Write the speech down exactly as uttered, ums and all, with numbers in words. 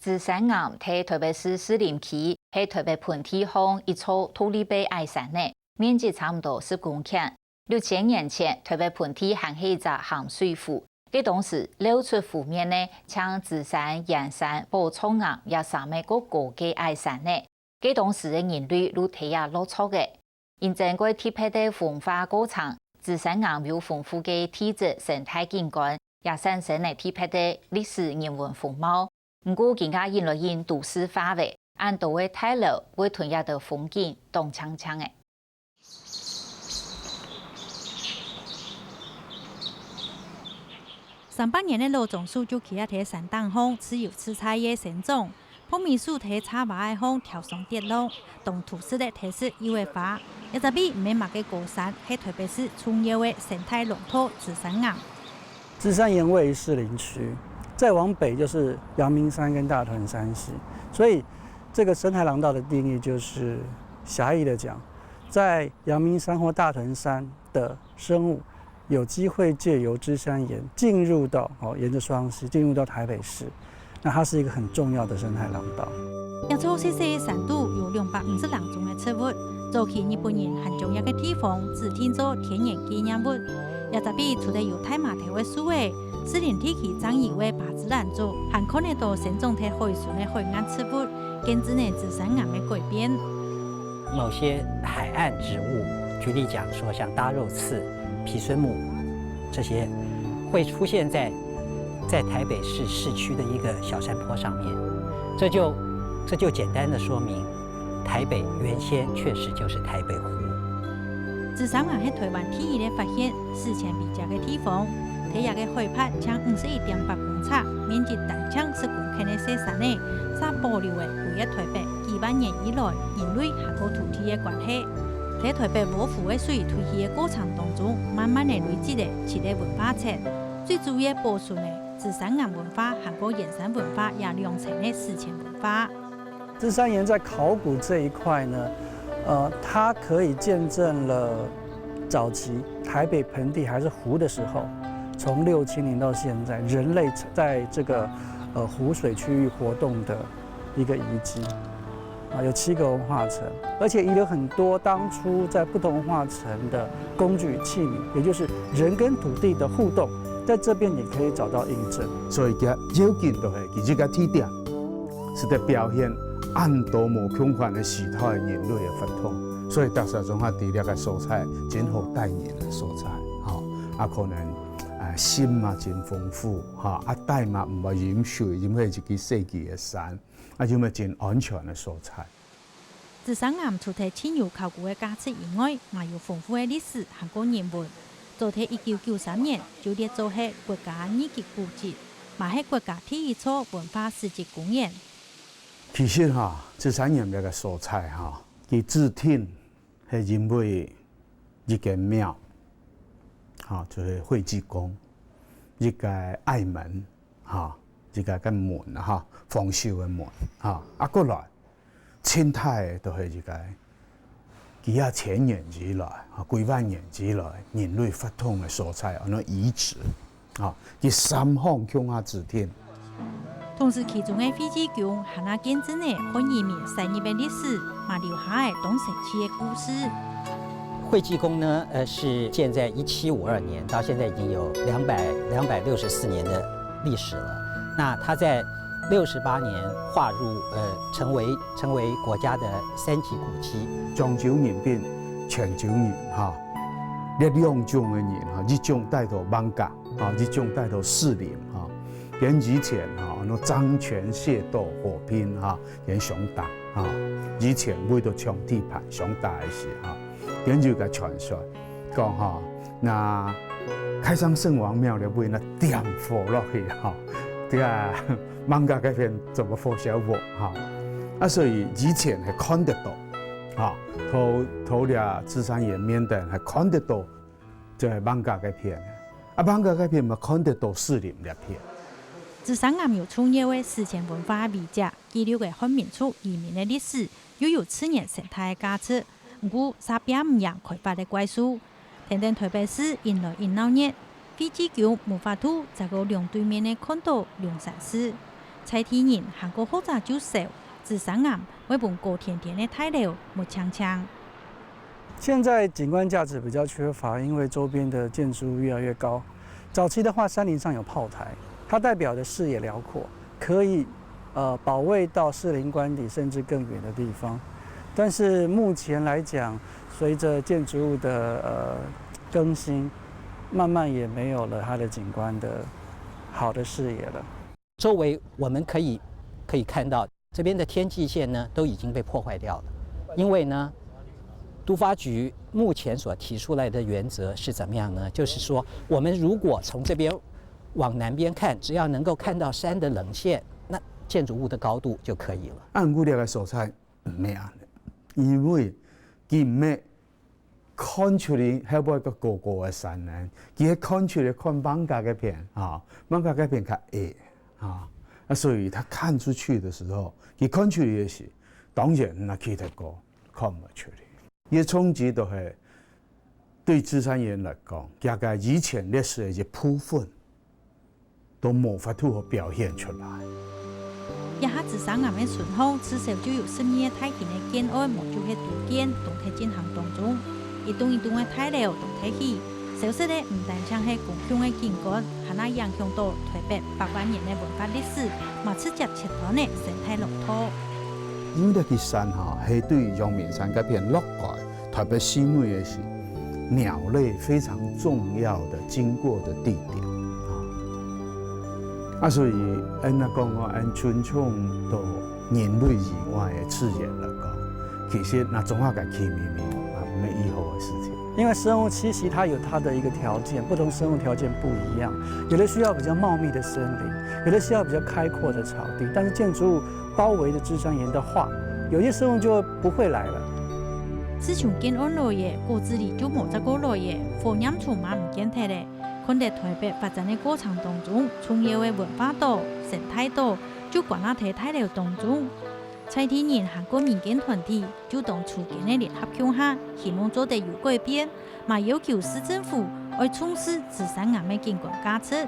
紫山岩在台北市士林區，係台北盆地項一座獨立个矮山仔，面積差毋多十公頃。六千年前，台北盆地還係一隻鹹水湖，該當時露出湖面个，像紫山、圓山、寶藏岩這三个較高个矮山仔。該當時个人類就在這落腳个。 因珍貴特別个風化過程，紫山岩有豐富个地質生態景觀，也產生了特別个歷史人文風貌。毋過，今下因來因都市化了，恁多个大樓會同這兜風景擋淨淨了。 三百年个老樟樹就企啊在山頂項自由自在个生長，白米樹在茶花仔項跳上跌落，當都市个特色又會花。這隻位毋係麼个高山，係台北市重要个生態廊道紫山岩。紫山岩位於士林區，再往北就是陽明山跟大屯山系，所以這個生態廊道的定義就是狹義的講，在陽明山或大屯山的生物有機會藉由紫山岩進入到，哦，沿著雙溪進入到台北市，那它是一個很重要的生態廊道。這座細細个山肚有兩百五十零種个植物，早期日本人還將這個地方指定做天然紀念物。這隻位除了有大麻頭个樹仔，士林地區正有个巴芝蘭族，還看得到生長在海脣个海岸植物，見證了紫山岩个改變。 某些海岸植物，舉例講說，像大肉刺、皮蓴木這些，會出現在，在台北市市區的一個小山坡上面。這就，這就簡單地說明，台北原先確實就是台北湖。紫山岩係台灣第一个發現史前遺跡个地方，在這個海拔淨五十一點八公尺、面積單淨十公頃个細山仔，煞保留了歸個台北 幾萬年以來人類還過土地个關係。在台北窩湖个水退去个過程當中，慢慢个累積了七個文化層，最主要保存个紫山岩文化還過圓山文化這兩層个史前文化。紫山岩在考古這一塊呢，呃，它可以見證了早期台北盆地還是湖的時候，從六千年到現在，人類在這個，呃，湖水區域活動的 一個遺跡，啊，有七個文化層，而且遺留很多當初在不同文化層的工具器皿，也就是人跟土地的互動，在這邊你可以找到印證。所以佢要緊就係佢這個地點，係在表現恁多無共款个時代个人類个活動。所以大家總下知這個所在真好待人个所在，吼，啊，可能，啊，心嘛真豐富，吼，啊，底嘛毋會淹水，因為係一個細支个山。 啊，又係真安全个所在。紫山岩除忒盡有考古个價值以外，嘛有豐富个歷史還過人文。早忒一九九三年就列做係國家二級古蹟，嘛係國家第一座文化史蹟公園。其實哈，紫山岩這個所在哈，佢指定 係因為一間廟，吼，就係惠濟宮，一個矮門，吼，一個个門啊，吼，防守个門，吼，啊，過來，清代个都係一個幾下千年以來，吼，幾萬年以來，人類活動个所在，安到遺址。 啊，佢三項共下指定。同時，其中个惠濟宮還啊見證了漢人民徙入个歷史，嘛留下了當神奇个故事。惠濟宮呢，呃，是建在一七五二年，到現在已經有兩百，兩百六十四年的歷史了。那它在六十八年劃入，呃，成為，成為國家的三級古蹟。漳州人摎泉州人哈，這兩種个人哈，一種帶到艋舺， 啊，一種帶到士林，啊，佢以前，啊，安到爭權械鬥火拼，啊，佢相打，啊，以前為著搶地盤相打个時，啊，佢有個傳說，講，哈，該開漳聖王廟个位若點火落去，哈，這個艋舺該片做麼个火燒無，哈。啊，所以以前還看得到，哈，頭，頭這紫山岩面頂還看得到 就係艋舺該片。啊，艋舺該片嘛看得到士林這片。紫山岩有重要个史前文化遺跡，記錄个漢民族移民个歷史，又有自然生態个價值。毋過，煞拚毋贏開發个怪獸，跈等台北市引來引鬧熱，惠濟宮無法度再過兩對面个看到龍山寺。在地人還過學者就愁，紫山岩會分高天天个大樓沒淨淨。現在景觀價值比較缺乏，因為周邊的建築物越來越高。早期的話，山林上有炮台，它代表的視野辽阔，可以呃保衛到士林官邸甚至更遠的地方。但是目前來講，隨著建築物的呃更新，慢慢也沒有了它的景觀的好的視野了。周圍我們可以可以看到，這邊的天際線呢都已經被破壞掉了，因為呢，都發局目前所提出來的原則是怎麼樣呢？就是說，我們如果從這邊往南邊看，只要能夠看到山的稜線，那建築物的高度就可以了。啊毋過這个所在毋係恁呢，因為佢毋係看出去後背个高高个山呢，佢係看出去看艋舺該片，哈，艋舺該片較矮，哈，啊所以他看出去的時候，佢看出去个時，當然那起頭高看毋出去。佢个衝擊就係對紫山巖來講，這个以前歷史个一部分， 都無法度好表現出來。這下紫山岩个脣項，至少就有十二个大型个建案，無就係都建，當在進行當中。一棟一棟个大樓當在起，消失个毋單淨係公共个景觀，還會影響到台北百萬年个文化歷史，嘛直接切斷个生態廊道。因為這个山哈，係對陽明山該片落來， 特別是因為是鳥類非常重要的經過的地點啊。啊所以，恁樣講哦，恁尊重到人類以外的自然來講，其實那總下个去明明啊，毋係以後个事情。因為生物棲息它有它的一個條件，不同生物條件不一樣，有的需要比較茂密的森林，有的需要比較開闊的草地，但是建築物 包圍著紫山巖的話，有些生物就不會來了。自從建案來了，果子狸就無再過來了，火焰蟲嘛毋見忒了。看得台北發展个過程當中，重要个文化島、生態島就關啊在大樓當中。在地人還過民間團體就當初間个聯合共下，希望做得有改變，嘛要求市政府愛重視紫山岩个景觀價值。